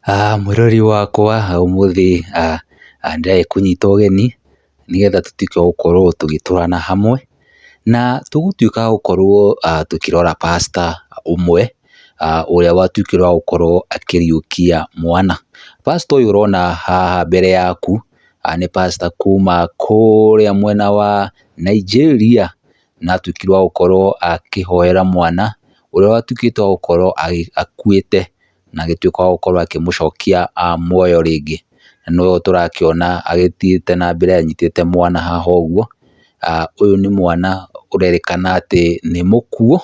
Mwĩroreri wakwa ũmũthĩ nĩndĩragĩkũnyita ũgeni nĩgetha tũtuĩke a gũkorwo tũgĩtũrana hamwe, na tũgũtuĩka a gũkorwo tũkĩrora pastor ũmwe ũrĩa watuĩkire wa gũkorwo akĩriũkia mwana. Pastor ũyũ ũrona haha mbere yaku nĩ pastor kuma kũrĩa mwena wa Nigeria, na atuĩkire wa gũkorwo akĩhoera mwana ũrĩa watuĩkĩte wa gũkorwo akuĩte, na agĩtuĩka wa gũkorwo akĩmũcokia muoyo rĩngĩ. Na nĩwe tũrakĩona agĩthiĩte na mbere anyitĩte mwana haha ũguo, ũyũ nĩ mwana ũrerĩkana atĩ nĩ mũkuũ,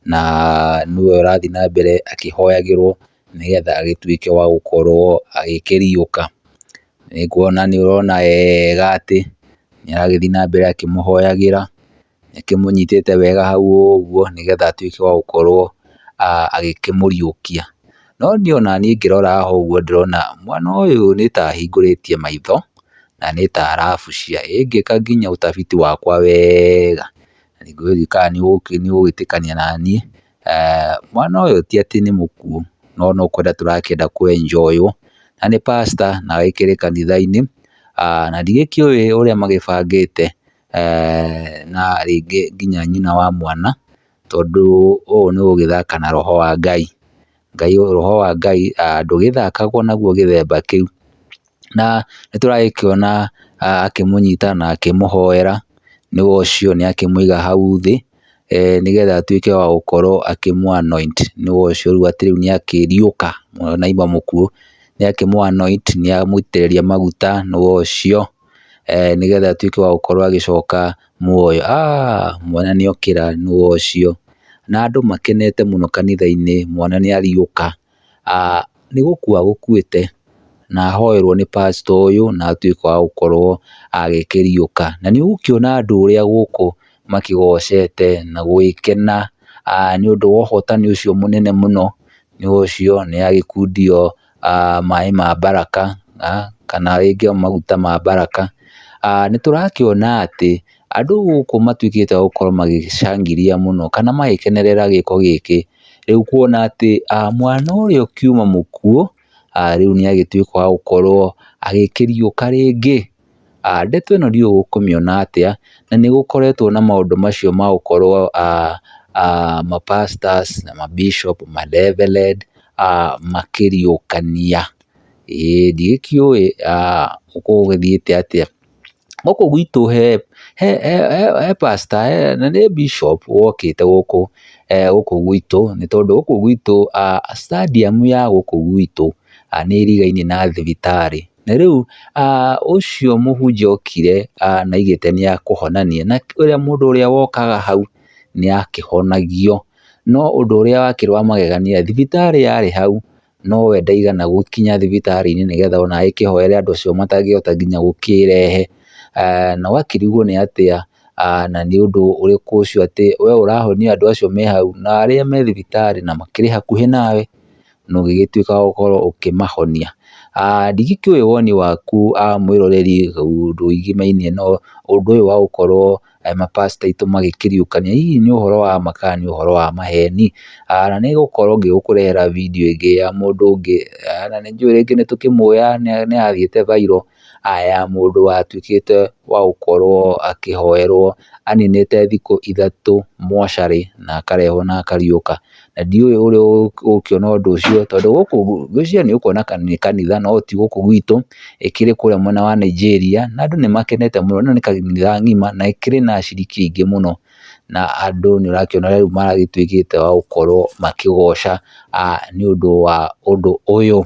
na nĩwe ũrathiĩ na mbere akĩhoyagĩrwo nĩgetha agĩtuĩke wa gũkorwo agĩkĩriũka. Nĩngũona nĩ ũrona wega atĩ nĩ aragĩthiĩ na mbere akĩmũhoyagĩra, akĩmũnyitĩte wega hau ũguo nĩgetha atuĩke wa gũkorwo agĩkĩmũriũkia. No niĩ onaniĩ ngĩrora haha ũguo ndĩrona mwana ũyũ nĩta ahingũrĩtie maitho na nĩta arabucia, ĩ ngĩka nginya utafiti wakwa wega ndiũĩ kana nĩ ũgwĩtĩkania naniĩ, mwana ũyũ ti atĩ nĩ mũkuũ no nĩkwenda tũrakĩenda kũ enjoy wo, na nĩ pastor na agĩkĩrĩ kanitha-inĩ, na ndigĩkĩũĩ ũrĩa magĩbangĩte na rĩngĩ nginya nyina wa mwana, tondũ ũũ nĩ gũgĩthaka na roho wa Ngai, roho wa Ngai ndũgĩthakagwo naguo gĩthemba kĩu, na nĩtũragĩkĩona akĩmũnyita na akĩmũhoera, nĩwe ũcio nĩ akĩmũiga hau thĩ, nĩgetha atuĩke wa gũkorwo akĩmũ anoint nĩwe ũcio rĩu atĩ rĩu nĩ akĩriũka na auma mũkuũ, nĩ akĩmũ anoint nĩ amũitĩrĩria maguta nĩwe ũcio, nĩgetha atuĩke wa gũkorwo agĩcoka muoyo. Mwana nĩ okĩra nĩwe ũcio, na andũ makenete mũno kanitha-inĩ mwana nĩ ariũka, nĩ gũkua agũkuĩte na ahoerwo nĩ pastor ũyũ na atuĩka wa gũkorwo agĩkĩriũka. Na nĩ ũgũkĩona andũ ũrĩa gũkũ makĩgocete na gũgĩkena nĩ ũndũ wa ũhotani ũcio mũnene mũno, nĩ ũcio nĩ agĩkundio maĩ ma baraka kana rĩngĩ maguta ma baraka. Nĩ tũrakĩona atĩ andũ gũkũ matuĩkĩte a gũkorwo magĩ shangilia mũno kana magĩkenerera gĩko gĩkĩ, rĩu kuona atĩ mwana ũrĩa ũkiuma mũkuũ rĩu nĩ agĩtuĩka wa gũkorwo agĩkĩriũka rĩngĩ. Ndeto ĩno ndiũĩ ũkũmĩona atĩa, na nĩ gũkoretwo na maũndũ macio ma gũkorwo ma pastors na ma bishop, ma reverend makĩriũkania. Ĩĩ ndigĩkĩũĩ gũgũgĩthiĩte atĩa. Gũkũ gwitũ he pastor na nĩ bishop wokĩte gũkũ gũkũ gwitũ, nĩ tondũ gũkũ gwitũ stadium ya gũkũ gwitũ nĩ ĩrigainie na thibitarĩ. Na rĩu ũcio mũhunjia okire na aigĩte nĩ ekũhonania, na mũndũ ũrĩa wokaga hau nĩ akĩhonagio. No ũndũ ũrĩa wakĩrĩ wa magegania thibitarĩ yarĩ hau no we ndaigana gũkinya thibitarĩ-inĩ nĩgetha ona agĩkĩhoere andũ acio matangĩhota nginya gũkĩrehe. Na ũgakĩrigwo nĩ atĩa na nĩ ũndũ ũrĩkũ ũcio atĩ we ũrahonia andũ acio me hau na arĩa me thibitarĩ na makĩrĩ hakuhĩ nawe na ũgĩgĩtuĩka wa gũkorwo ũkĩmahonia. Ndigĩkĩũĩ woni waku mwĩroreri ũndũ wĩgĩmainie na ũndũ ũyũ wa gũkorwo ma pastor aitũ magĩkĩriũkania, hihi nĩ ũhoro wa ma kana nĩ ũhoro wa maheni? Na nĩ ngũkorwo ngĩgũkũrehera video ĩngĩ ya mũndũ ũngĩ, na nĩ njũĩ rĩngĩ nĩ tũkĩmũĩ nĩ yathiĩte viral ya mũndũ watuĩkĩte wa gũkorwo akĩhoerwo aninĩte thikũ ithatũ mocarĩ na akarehwo na akariũka. Na ndiũĩ ũrĩa ũgũkĩona ũndũ ũcio tondũ gũkũ ngwĩciria nĩ ũkuona nĩ kanitha no ti gũkũ gwitũ, ĩkĩrĩ kũrĩa mwena wa Nigeria na andũ nĩ makenete mũno, ĩno nĩ kanitha ng'ima na ĩkĩrĩ na aciriki aingĩ mũno, na andũ nĩ ũrakĩona rĩu maragĩtuĩkĩte a gũkorwo makĩgoca nĩ ũndũ wa ũndũ ũyũ.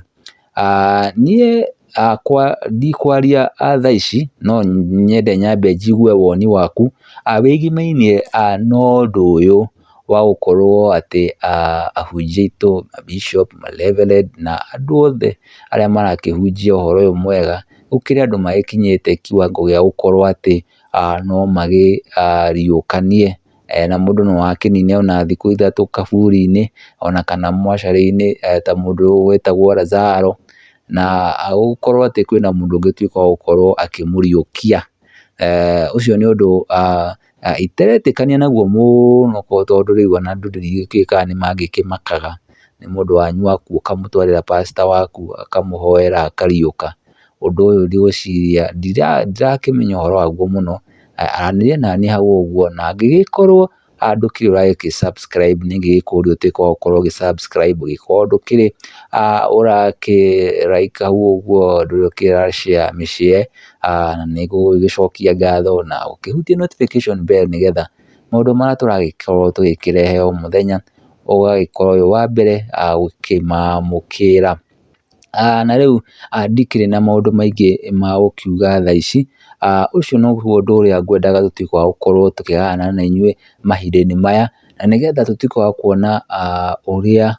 Niĩ hakwa ndikwaria thaa ici no nyende nyambe njigue woni waku wĩgĩmainie na ũndũ ũyũ wa gũkorwo atĩ ahunjia aitũ, ma bishop, ma reverend na andũ othe arĩa marakĩhunjia ũhoro ũyũ mwega, gũkĩrĩ andũ magĩkinyĩte kiwango gĩa gũkorwo atĩ no magĩriũkanie na mũndũ no akĩnine ona thikũ ithatũ kaburi-inĩ ona kana mocarĩ-inĩ ta mũndũ wetagwo Lazaro, na gũkorwo atĩ kwĩna mũndũ ũngĩtuĩka wa gũkorwo akĩmũriũkia. Ũcio nĩ ũndũ iteretĩkania naguo mũno tondũ rĩu ona andũ ndigĩkĩũĩ kana nĩ mangĩkĩmakaga. Nĩ mũndũ wanyu akua ũkamũtwarĩra pastor waku akamũhoera akariũka. Ũndũ ũyũ ndigwĩciria, ndirakĩmenya ũhoro waguo mũno, aranĩria naniĩ hau ũguo, na angĩgĩkorwo ndũkĩrĩ ũragĩkĩ subscribe nĩ ngĩgĩkũria ũtuĩke wa gũkorwo ũgĩ subscribe, ũngĩkorwo ndũkĩrĩ ũrakĩ like hau ũguo, ndũrĩ ũkĩra share mĩ share, na nĩ ngũgĩcokia ngatho na ũkĩhutie notification bell nĩgetha maũndũ marĩa tũragĩkorwo tũgĩkĩrehe o mũthenya ũgagĩkorwo wĩ wa mbere gũkĩmamũkĩra. Na rĩu ndikĩrĩ na maũndũ maingĩ ma gũkiuga thaa ici, ũcio noguo ũndũ ũrĩa ngwendaga tũtuĩke wa gũkorwo tũkĩgayana na inyuĩ mahinda-inĩ maya, na nĩgetha tũtuĩke wa kuona ũrĩa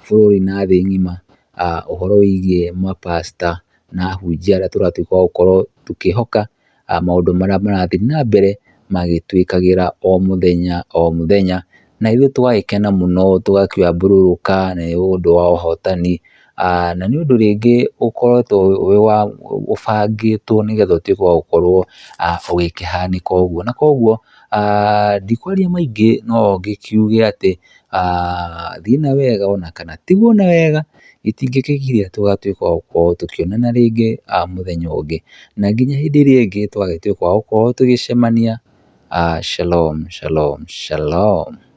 bũrũri na thĩ ng'ima ũhoro wĩgiĩ mapastor na ahunjia arĩa tũratuĩka wa gũkorwo tũkĩhoka maũndũ marĩa marathiĩ na mbere magĩtwĩkagĩra o mũthenya o mũthenya, na ithuĩ tũgagĩkena mũno, tũgakĩambũrũrũka nĩ ũndũ wa ũhotani, na nĩ ũndũ rĩngĩ ũkoretwo wĩ wa ũbangĩtwo nĩgetha ũtuĩke wa gũkorwo ũgĩkĩhanĩka ũguo. Na koguo ndikwaria maingĩ no ngĩkiuge atĩ thiĩ na wega ona kana tigwo na wega, gĩtingĩkĩgiria tũgatuĩka wa gũkorwo tũkĩonana rĩngĩ mũthenya ũngĩ. Na nginya hĩndĩ ĩrĩa ĩngĩ tũgagĩtuĩka wa gũkorwo tũgĩcemania, shalom shalom shalom.